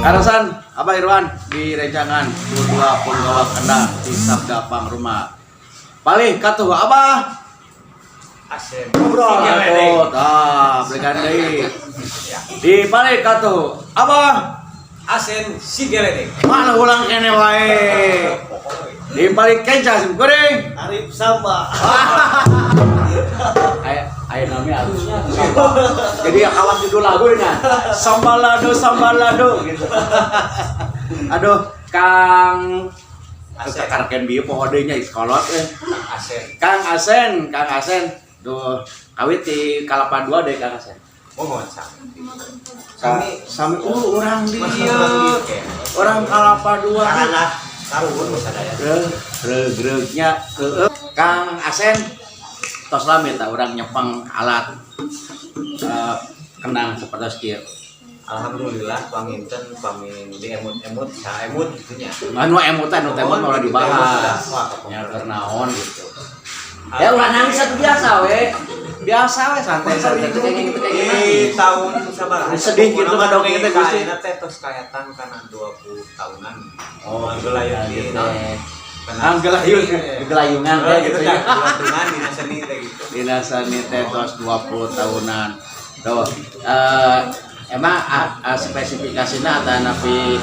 Karasan Abah Irwan di rencangan dua punggawa kendang di Sabda Pangrumah. Palih katuh Abah Asep. Ngobrol atuh, tah belikan deui. Di palih katuh Abah Asen si geledek. Mana ulang kene wae. Di palih kenca sim kuring. Arif Samba. Aya aya namanya halusnya Samba. Jadi awas judul lagu ini. Sambalado Sambalado gitu. Aduh, Kang Asen. Karken bieu poho deui nya iskolot eh. Asen. Kang Asen, Kang Asen. Duh, kawit di Kalapa 2 deh Kang Asen. Mohon sami. Sami sami urang dieu. Urang Kalapa 2. Karena karuhun sadaya. Reug reug-reugnya heueuh. Kang Asen tos lami tah urang nyepeng alat kendang seperti kieu. Alhamdulillah panginten pamin di emut-emut saemut gitu nya. Anu emutan nu teh mah ulah dibahas. Wah, Nya keur naon gitu. Ya ulah nangis atuh biasa we. Biasa we santai-santai teh kayak gitu kayak Di gimana. tahun sabaraha? Sedih gitu kan dongeng teh Gusti. Ayeuna teh tos kaetan kana 20 tahunan. Oh, Gelayun gitu di teh. Kana Gelayun, gelayungan teh gitu gitu ya. ya. Gelayungan dina seni teh gitu. Dina seni teh tos 20 tahunan. Tuh, emang spesifikasinya atau napi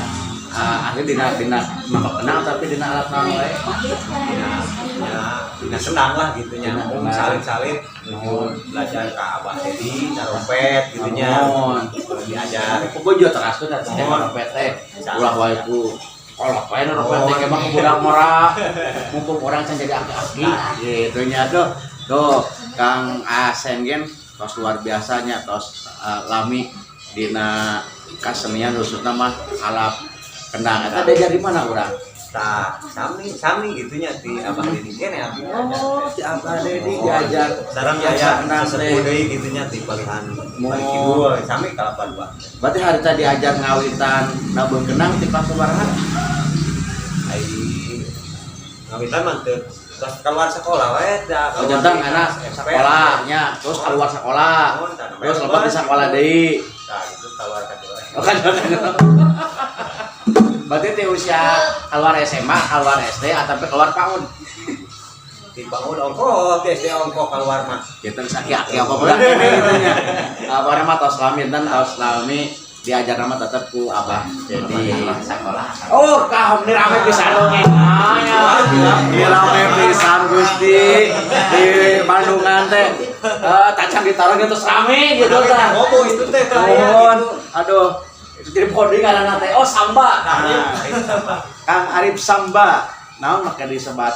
ahli dina dina maka kendang tapi dina alat naon wae? Dina dina dina senang lah gitu nya. Dina Mung kendang. salin-salin nuju belajar ka Abah Dedi carompet gitu nya. Naon? Diajar. Pokoknya juga teraskeun atuh teh trompet teh. Ulah wae ku kolot wae trompet teh emang budak ngora. Mumpung urang can jadi aki-aki gitu nya tuh. Tuh Kang Asen gen tos luar biasanya tos lami dina kasenian khususna mah alat kendang. Eta diajar di mana urang? Tah, sami sami gitu nya di Abah Dedi kene abdi diajar. Oh, di Abah Dedi diajar. Sareng Biasa aya kendang teh. sesepuh deui gitu nya di palihan Mo. balik kidul sami Kalapa 2. Berarti hari tadi diajar ngawitan nabuh kendang di kelas sabaraha? Ai ngawitan mah teu tos keluar sekolah we da. Oh, jantan anak sekolahnya, terus keluar sekolah, terus lepas di sekolah deui. Tah gitu keluar ka dieu. Oh, kan. Berarti di usia keluar SMA, keluar SD, atau sampai keluar PAUD. Di PAUD ongkoh, di SD ongkoh keluar mah. Gitu aki-aki apa budak kene gitu nya. Apa nama tos lami dan tos lami diajar nama tetep ku Abah. Jadi sekolah. Oh, kah ini rame pisan dongeng. Ini rame pisan Gusti di Bandungan teh. Eh, tacan ditaruh gitu terus rame gitu tah. Ngomong itu teh tah aya Mohon. gitu. Aduh, itu jadi podi karena teh. Oh, Samba. Nah, itu sama. Kang Arif Samba. Naon make disebat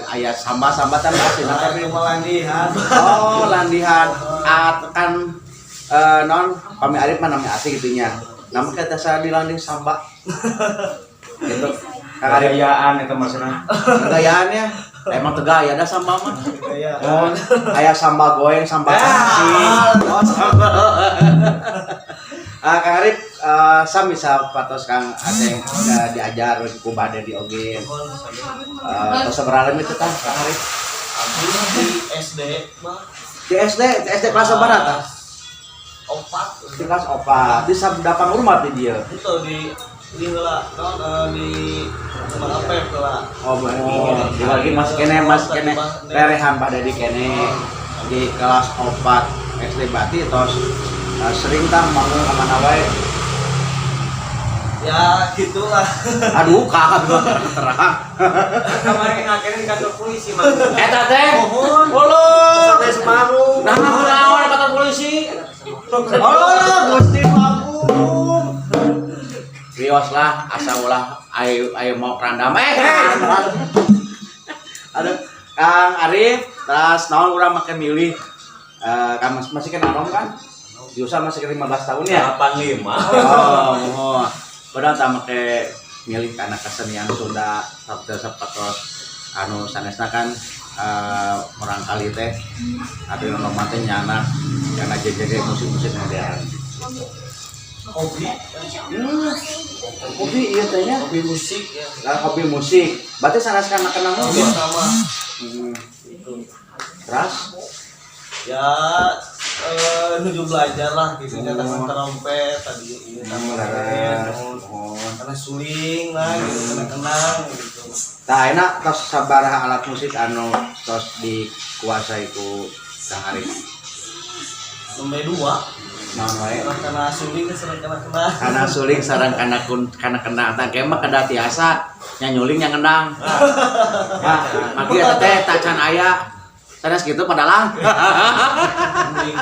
aya Samba Samba kan asli Tapi melandihan. Oh, landihan. At kan non pami Arif mah namanya asli gitu nya. Nama kita saya di landing Samba. Gitu. Kang Arif Gayaan itu maksudnya. gayaannya emang tegaya ada samba mah. Iya. Oh, aya samba goeng, samba nasi. Oh, samba. Ah, Kang Arif sami sapatos Kang Aceng diajar ku bade di oge. Tos sabaraha lami itu tah Kang Arif? Abdi di SD mah. Di SD, di SD kelas sabaraha tah? 4. Di kelas 4. Di Sabda Pangrumah di dieu. Itu di heula naon di rumah Apep heula. Oh, oh, di lagi masih kene lerehan pada di kene di kelas 4 SD berarti tos sering tah manggung ka mana wae. Ya gitulah. Aduh, kah terang. Kemarin akhirnya di kantor polisi mah. Eta teh. Mohon. Ulah. Sampai Semarang. Nah, kunaon kantor polisi? Oh, Gusti Agung. Wios lah, asa ulah ayo ayo mau kerandam eh. Aduh, Kang Arif, terus naon urang make milih kan masih kan anom kan? Di usia masih 15 tahun ya? 85. Oh, oh. Padahal tak make milih karena kesenian Sunda sabda sapatos anu sanesna kan orang kali teh ada yang nomor teh nyana nyana jejeje musik-musik modern. Hobi. Hobi iya teh nya. Hobi musik ya. Lah, hobi musik. Berarti sanes kana kenang Hobi unggul. sama. Hmm. Itu. Terus Ya. Nuju belajar lah gitu nya, oh, trompet tadi ieu Leres. tambah Oh. karena suling lah gitu, kena kenang gitu. Tah, enak tos sabaraha alat musik anu tos dikuasai ku Kang Arif? Sampai dua. Naon wae? Karena suling sareng kena kenang. Kana suling sareng kana kun kana kendang. Tah, mah kedah tiasa nya nyuling nya ngendang. Nah, magi eta teh tacan aya. Sanes kitu padalang.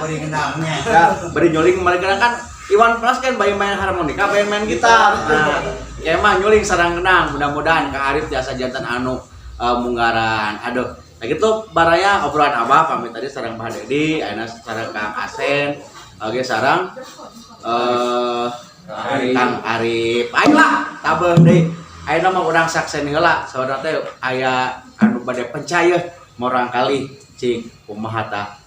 Beri kendangnya. Ya, beri nyuling bari kendang kan Iwan Fals kan bayi main harmonika, bayi main gitar. Nah, ya mah nyuling sareng kendang. Mudah-mudahan Kang Arif tiasa janten anu munggaran. Aduh, nah gitu baraya obrolan abah pamit tadi sareng Bah Dedi, ayeuna sareng Kang Asen, oke sareng Kang Arif. Ayolah, tabeung deui. Ayeuna mah urang saksen heula, saudara teh aya anu bade penca yeuh murangkalih cing kumaha tah.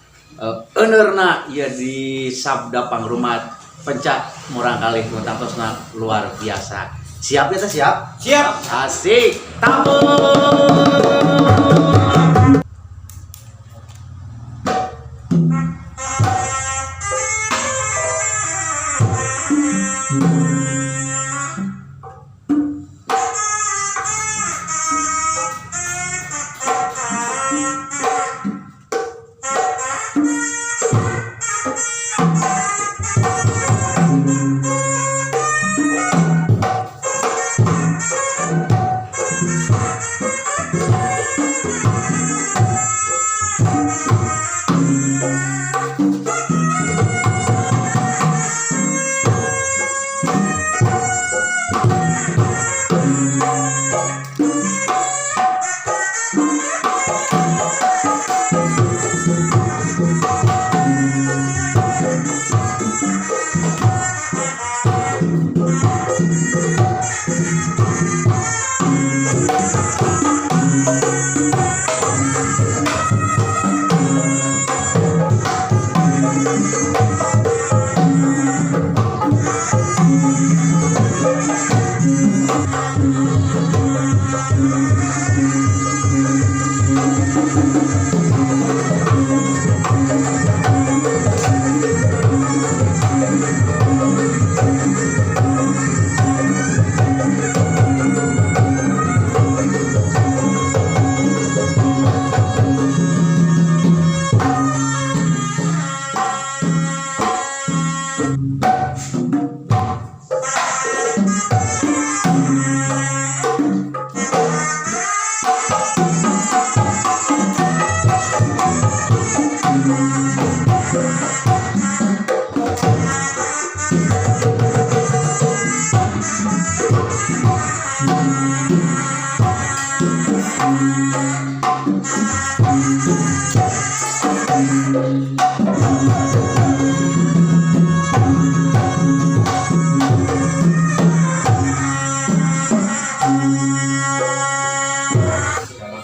Euneurna ieu di Sabda Pangrumat penca murangkalih nu tangtosna luar biasa. Siap ya teh, siap? Siap. Asik. Tabeung.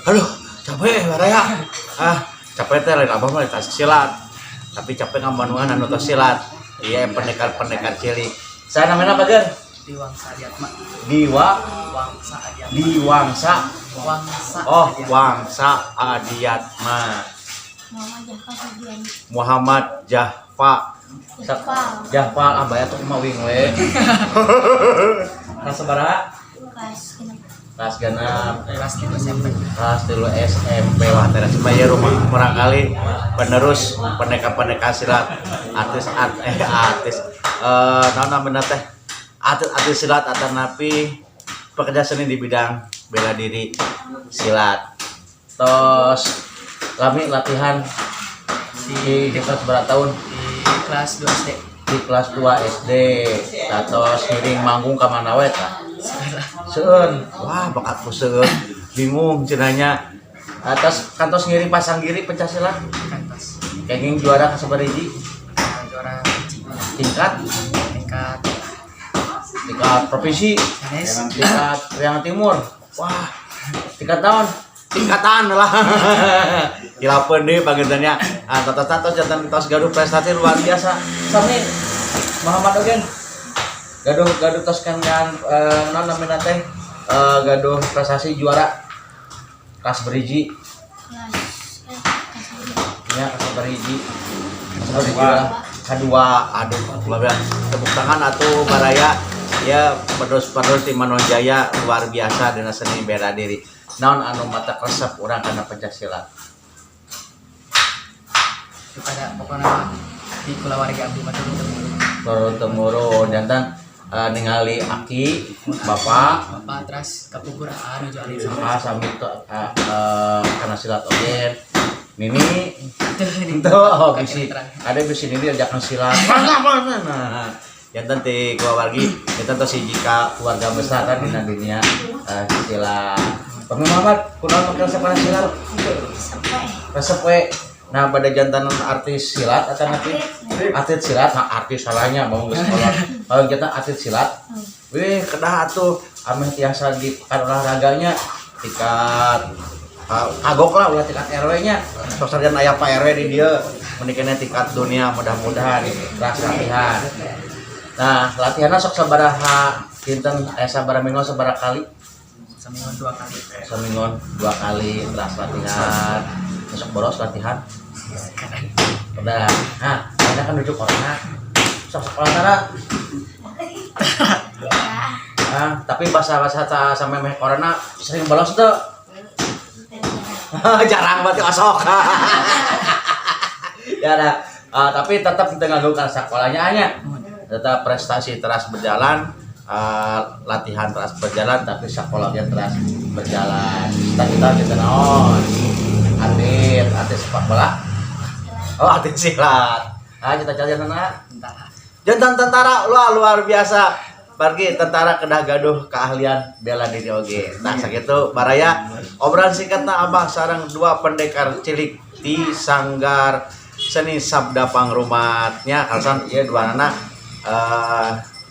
Aduh, capek baraya. Ah, capek teh lain abah mah tas silat. Tapi capek ngamanuan anu tos silat. Iya, pendekar-pendekar cilik. Saya namanya apa, Ger? Diwangsa Adiatma. Diwa Wangsa Adiatma. Diwangsa. Wangsa. Oh, Adiatma. Wangsa Adiatma. Muhammad Jafar Sugiani. Muhammad Jahfa. Jafar. Jahfal ah bayar tuh mah wing we. Kelas sabaraha? Kelas genep. Kelas genep. Kelas 3 SMP. Kelas 3 SMP. Wah, teras ya rumah murangkalih penerus pendekar-pendekar silat, artis art, artis naon namanya teh, artis-artis silat atau napi pekerja seni di bidang bela diri silat. Tos lami latihan di kelas berapa tahun? Di kelas 2 SD. Di kelas 2 SD. Tos ngiring manggung ka mana we tah? Sekarang Seueun. Wah, bakatku seueun. Bingung cenanya. Atas kantos ngiring pasanggiri pencak silat. Kantos. Kenging juara ka sabaraha hiji? Juara hiji. Tingkat Tingkat tingkat provinsi, sanes. Tingkat Priangan Timur. Wah, tingkat tahun tingkatan lah. Kilapeun deui pangintennya. Ah, tatos-tatos janten tos gaduh prestasi luar biasa. Sami Muhammad Ogen. Gaduh gaduh tos kan non namina teh gaduh prestasi juara kelas berhiji. Kelas kelas berapa? Nya kelas berhiji. Kedua. Kedua, aduh, luar biasa. Tepuk tangan atuh baraya ya, penerus-penerus di Manonjaya luar biasa dina seni bela diri. Naon anu matak resep urang kana pencak silat? Kepada pokoknya mah di kulawarga abdi mah turun temurun. Turun temurun, janten ningali aki, bapak, Bapak terus kapungkur anu nuju alit. Ah, sami kana silat oge. Nini Teu nih. itu, oh, bisi ada bisi nini diajakan silat. Mana mana. Nah, janten ti keluargi, janten tos hiji ka keluarga besar kan dina dunia silat. Pak Muhammad, kunaon make resep kana silat? Resep we. Resep we. Nah, pada janten artis silat atau nanti atlet silat, nah artis salahnya mau geus sekolah. Kalau kita atlet silat, wih, kedah atuh ameh tiasa di pekan olahraganya tingkat kagok lah, ulah tingkat RW nya, sok sarjan aya Pak RW di dieu menikahnya tingkat dunia mudah-mudahan. Keras latihan. Nah, latihannya sok sabaraha dinten, aya sabaraha minggu, sabaraha kali? Seminggu dua kali. Seminggu dua kali teras latihan. Besok bolos latihan? Sekarang. Udah. Nah, ini kan nuju corona, sok sekolah tara? Ya. Nah, tapi bahasa-bahasa sampai meh corona sering bolos tuh? Jarang berarti, osok ya. Nah, tapi tetap kita nganggo sekolahnya hanya tetap prestasi terus berjalan, latihan terus berjalan, tapi sekolahnya terus berjalan. Cita-cita kita naon? Atlet, atlet sepak bola? Oh, atlet silat. Ah, cita-cita sana? Tentara. Janten tentara, luar luar biasa. Pergi tentara kedah gaduh keahlian bela diri oge. Nah, sakitu baraya obrolan singkatna Abah sareng dua pendekar cilik di Sanggar Seni Sabda Pangrumatnya. Kalasan ieu dua anak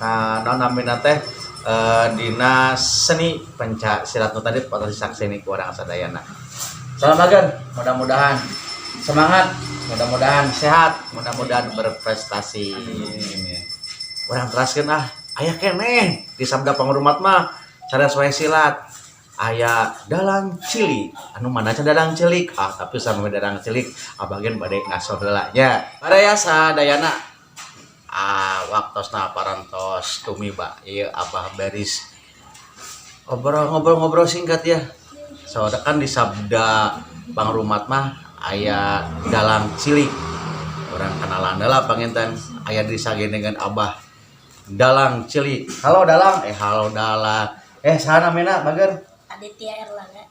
nah naon namina teh, dina seni pencak silat nu tadi patos disakseni ku urang sadayana. Salam magan, mudah-mudahan semangat, mudah-mudahan sehat, mudah-mudahan berprestasi. Urang teraskeun ah, aya keneh di Sabda Pangrumat mah sanes wae silat. Aya dalang cilik. Anu mana can dalang cilik? Ah, tapi sama dalang cilik abagen bade ngaso heula nya. Baraya sadayana, ah, waktosna parantos tumiba. Ieu Abah beris obrol ngobrol-ngobrol singkat ya. Soalnya kan di Sabda Pangrumat mah aya dalang cilik. Urang kenalan lah panginten, aya dengan Abah dalang cilik. Halo dalang, eh halo dalang. Eh, saha namina, bager? Aditya Erlangga.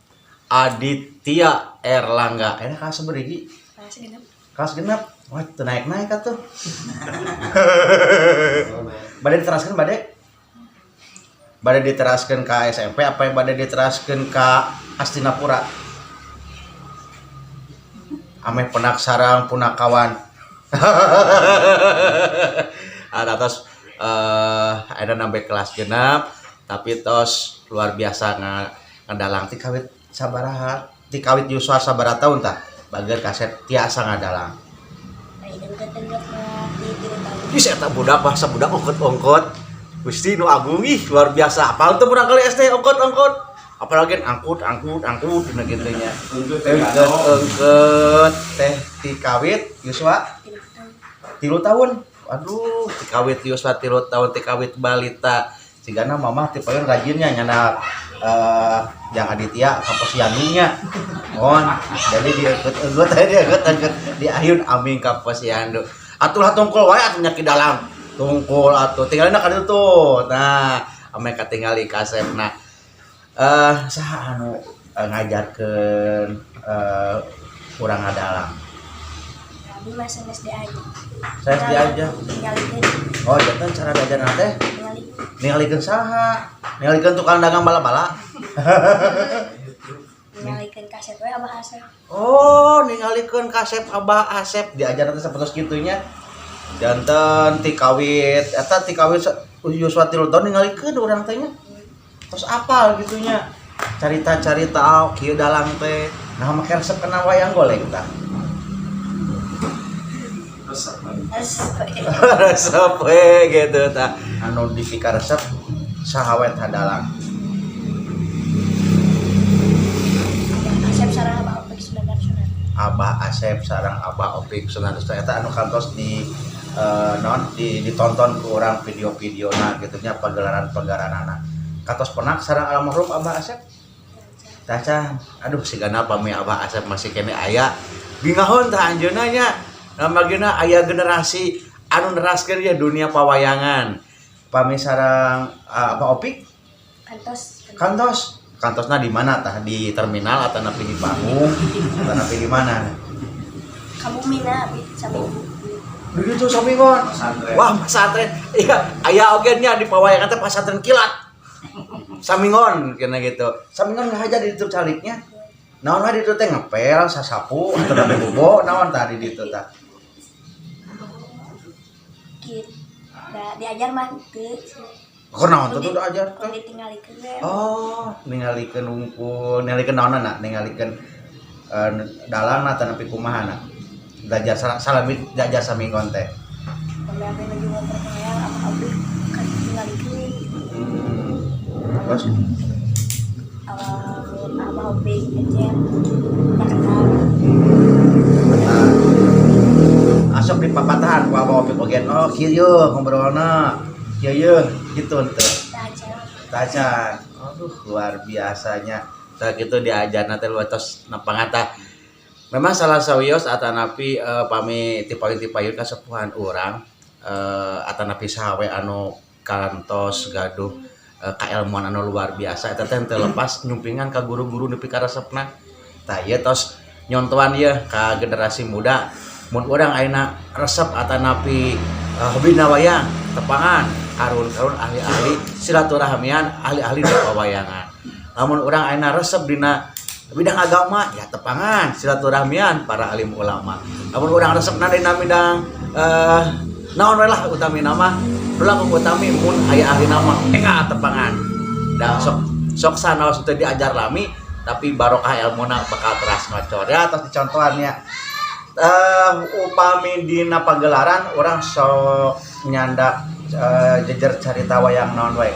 Aditya Erlangga. Eh, kelas sabaraha? Kelas 6. Kelas 6. Wah, teu naik-naik atuh. Bade diteraskeun bade? Bade diteraskeun ka SMP apa yang bade diteraskeun ka Hastinapura? Ameh penak sarang punakawan. Ada tos ada sampai kelas 6 tapi tos luar biasa ngadalang. Ti kawit sabaraha, ti kawit yuswa sabaraha tahun tah bager kasep tiasa ngadalang? Ayo dengket-dengket mah di 3 tahun. Ih, eta budak bahasa budak ongkot-ongkot. Gusti nu agung, ih luar biasa. Apal tuh murang kali SD ongkot-ongkot. Apalagi angkut angkut angkut dina kitu nya. Engket engket teh ti kawit yuswa 3 tahun. 3 tahun. Aduh, ti kawit yuswa 3 tahun, ti kawit balita. Sigana mamah ti payun rajinnya nyana yang Aditya ka posyandunya. Mohon, jadi dia engket-engket dia engket-engket di ayun aming ka posyandu. Atuh lah tungkul wae atuh nya ki dalang. Tungkul atuh tinggalina ka ditu tuh. Nah, ame katingali kasepna. Saha anu ngajarkeun urang ngadalang? Abi mah SD aja. Saya SD aja. Ningalikeun. Oh, janten cara belajar teh Ningali. Ningalikeun saha? Ningalikeun tukang dagang bala-bala? Ningalikeun kaset we Abah Asep. Oh, ningalikeun kasep Abah Asep diajar teh sapertos kitu nya. Janten ti kawit eta ti kawit yuswa 3 tahun ningalikeun urang teh nya. Terus apal gitu nya. Carita-carita oh, kieu dalang teh. Nah, make resep kena wayang golek tah. Resep. Resep we gitu tah. Anu dipika resep saha we tah dalang? Abah Asep sareng Abah Opik Sunandar Sunan. Abah Asep sareng Abah Opik Sunarso eta anu kantos di non di ditonton ku urang video-videona gitu nya, pagelaran-pagelaranana. Kantos penak sareng almarhum Abah Asep? Tacan. Aduh, sigana pami Abah Asep masih keneh aya, bingahon tah anjeunna nya. Namagina aya generasi anu neraskeun ya dunia pawayangan. Pami sareng Abah Opik? Kantos. Kantos. Kantosna di mana tah? Di terminal atau napi di panggung atau napi di mana? Kamu mina abi saminggu. Di ditu saminggon. Pesantren. Wah, pesantren. Iya, aya oge nya di pawayangan teh pesantren kilat. Saminggon kena gitu. Saminggon ngahaja di ditu caliknya. Naon wae di ditu teh, ngepel, sasapu atau napi bobo, naon tah di ditu tah? Gitu. Da diajar mah teu. Kok naon tuh diajar Kun teh? Ditinggalikeun we. Oh, ningalikeun wungkul, ningalikeun naonna, ningalikeun dalangna atau nepi kumaha na? Belajar salami belajar saminggon teh. Pami abi nuju ngoprek wayang, Abah Opik kan ditinggalikeun. Terus Abah Opik aja nyaketan. Nah, asup di papatahan ku Abah Opik oge. Oh, kieu yeuh ngobrolna. Kieu yeuh gitu teh. Tacan. Tacan. Aduh, luar biasanya. Tah kitu diajarna teh luar tos nepangan tah. Memang salah sawios atanapi pami tipayun-tipayun kasepuhan urang atanapi saha we anu kantos gaduh kaelmuan anu luar biasa eta teh teu lepas nyumpingan ka guru-guru nepi ka resepna. Tah, ieu tos nyontohan ieu ka generasi muda, mun urang ayeuna resep atanapi hobina wayang, tepangan karun-karun ahli-ahli, silaturahmian ahli-ahli di pawayangan. Lamun urang ayeuna resep dina bidang agama, ya tepangan silaturahmian para alim ulama. Lamun urang resepna dina bidang naon we lah, utami nama ulah utami mun aya ahli nama enggal tepangan da sok sok sanaos teu diajar lami, tapi barokah ilmuna bakal teras ngocor ya. Atas dicontohannya, upami dina pagelaran urang sok nyandak jejer carita wayang naon wae?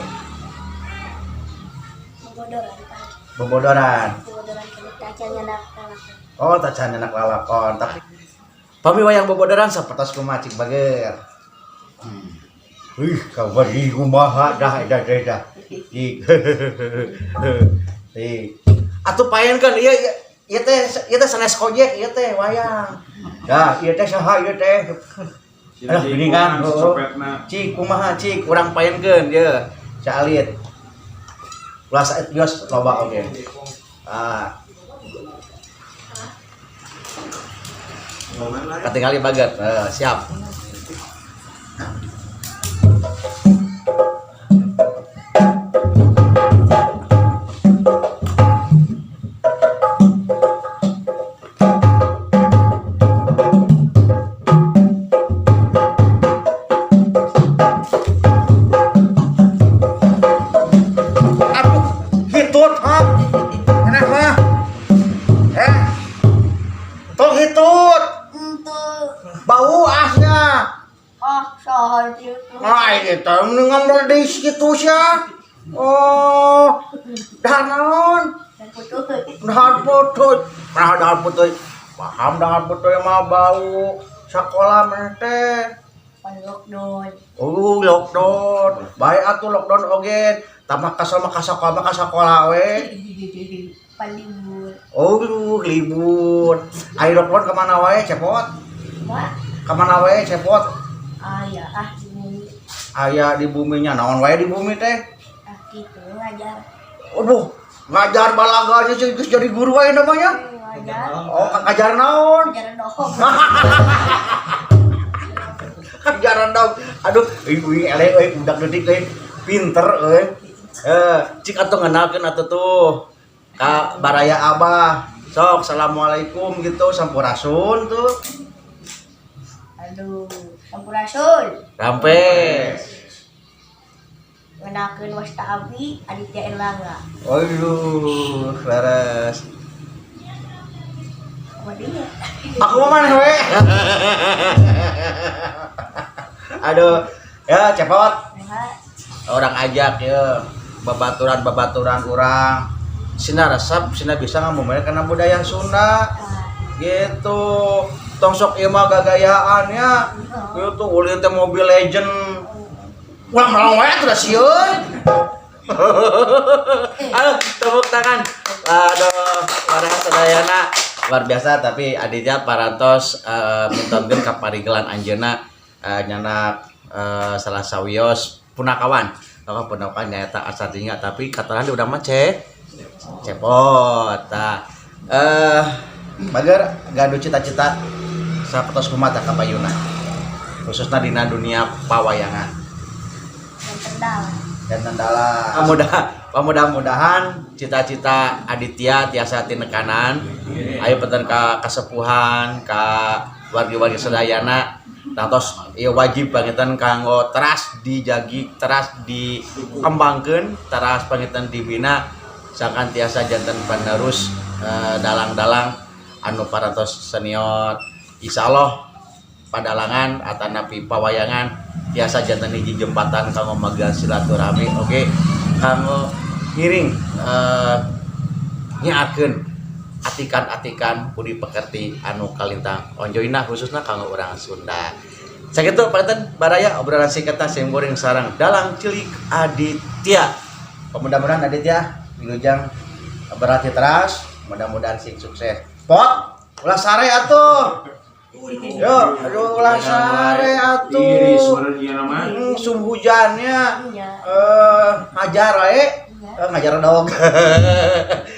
Bobodoran, Pak. Bobodoran. Bobodoran kene tacan nyandak lalakon. Oh, tacan nyandak lalakon. Tapi pami wayang bobodoran sapertos kumaha, cik bager? Wih, kabar ih kumaha dah dah dah dah. Ih. Ih. Atuh paenkeun ieu ieu ieu teh sanes kojek, ieu teh wayang. Dah, ieu teh saha ieu teh? Alah, geuningan, heueuh. Cik kumaha cik, urang paenkeun ieu. Calit. Ulah saet bios loba oge. Ah, katingali baget. Eh, siap. Aduh, hitut ha. Enak mah. Eh. Tong hitut. Untuk Bau asnya. oh soal itu. Ah, ini teh ngambil di situ sia. Oh, dahar naon? Dan putus. Dahar putus. Nah, dahar putus. Paham dahar putus mah bau sekolah mah teh. Pan lockdown. Oh, lockdown. Baik atuh lockdown oge. Tambah kesel mah ka sakola mah ka sakola we. Pan libur. Oh, lu libur. Ayo lockdown kemana wae, cepot? Wah, Kemana wae, cepot? ah ya ah di bumi. Aya di buminya, naon wae di bumi teh? Ah gitu ngajar. Aduh, ngajar balaganya sih geus jadi guru wae namanya. Ngajar. Oh, ngajar naon? Ngajar dong. Ngajaran dong. Aduh, ibu eleh euy, budak leutik euy. Pinter euy. Eh, cik atuh ngenalkeun atuh tuh ka baraya Abah. Sok, assalamualaikum gitu, sampurasun tuh. Aduh, sampurasun. Rampes. Ngenalkeun wasta abdi Aditya Erlangga. Aduh, leres. Kumaha dia? Aku mah mana we? Aduh, ya cepot. Nah, Urang ajak ya babaturan-babaturan urang. Sina resep, sina bisa ngamumen karena budaya Sunda. ah, Gitu. Tong sok ieu mah gagayaan ya. Gitu ulin teh Mobile Legend. Ulah melong wae atuh da sieun. Aduh, tepuk tangan. Aduh, para sadayana luar biasa, tapi Aditya parantos mintonkeun ka parigelan anjeunna nyanak salah sawios punakawan. Tokoh punakawan nyaeta Asar Jingga, tapi katakan di urang mah cepot. Tah. Bager gaduh cita-cita sapertos kumaha ka payuna. Khususna dina dunia pawayangan. Yang dalang. Dan dalang. Mudah-mudahan cita-cita Aditya tiasa tinekanan. Ayo penten ka kasepuhan, ka wargi-wargi sadayana tangtos ieu wajib panginten kanggo teras dijagi, teras dikembangkeun, teras panginten dibina sangkan tiasa janten penerus dalang-dalang anu parantos senior. Insyaallah padalangan atanapi pawayangan tiasa janten hiji jembatan kanggo magang silaturahmi, oke kanggo ngiring nyiarkeun atikan-atikan budi pekerti anu kalintang onjoyna khususna kanggo urang Sunda. Sakitu panginten baraya obrolan singkatna sim kuring sareng dalang cilik Aditya. Mudah-mudahan Aditya wilujeng berlatih teras, mudah-mudahan sing sukses. Pot, ulah sare atuh. Yo, aduh, ulah sare atuh. Tiris meureun ieu nama. Sum hujannya. Iya. Ngajar wae. Iya. Ngajar dong.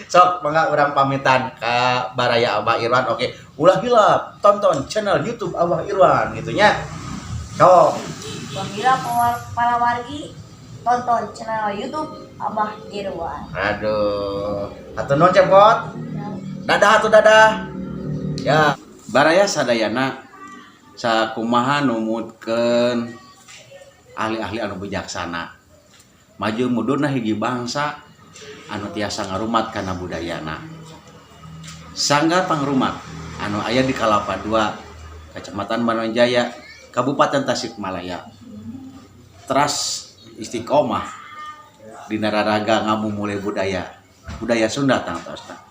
Sok, mangga urang pamitan ka baraya Abah Irwan. Oke, ulah hilap tonton channel YouTube Abah Irwan gitu nya. Sok. Apabila para wargi tonton channel YouTube Abah Irwan. Aduh. Hatur nuhun, Cepot. Ya. Dadah atuh, dadah. Ya, baraya sadayana, sakumaha numutkeun ahli-ahli anu bijaksana. Maju mundurna hiji bangsa anu tiasa ngarumat kana budayana. Sanggar Pangrumat anu aya di Kalapa 2, Kecamatan Manonjaya, Kabupaten Tasikmalaya. Teras istiqomah dina raraga ngamumule budaya budaya Sunda tangtosna.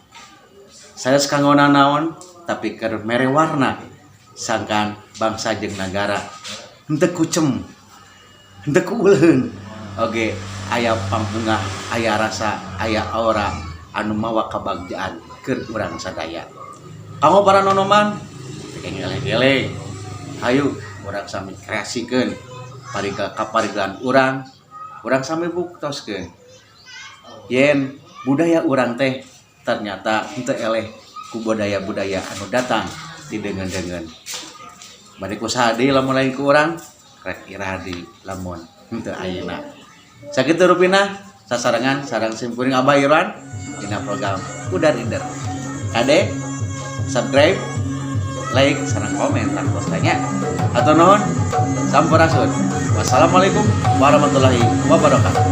Sanes kanggo nanaon, tapi keur mere warna sangkan bangsa jeung nagara henteu kucem, henteu kuuleuheun. Oge aya pambungah, aya rasa, aya aura anu mawa kabagjaan keur urang sadaya. Kanggo para nonoman teu geleng-geleng, hayu urang sami kreasikeun pariga kaparigelan urang, urang sami buktoskeun yen budaya urang teh ternyata henteu eleh ku budaya-budaya anu datang ti deungeun-deungeun. Bade ku saha deui lamun lain ku urang, rek iraha deui lamun henteu ayeuna. Sakitu rupina sasarengan sareng simkuring Abah Irwan dina program Udar Ider. Kade subscribe, like, sareng komen tangtosna. Hatur nuhun. Sampurasun. Wassalamualaikum warahmatullahi wabarakatuh.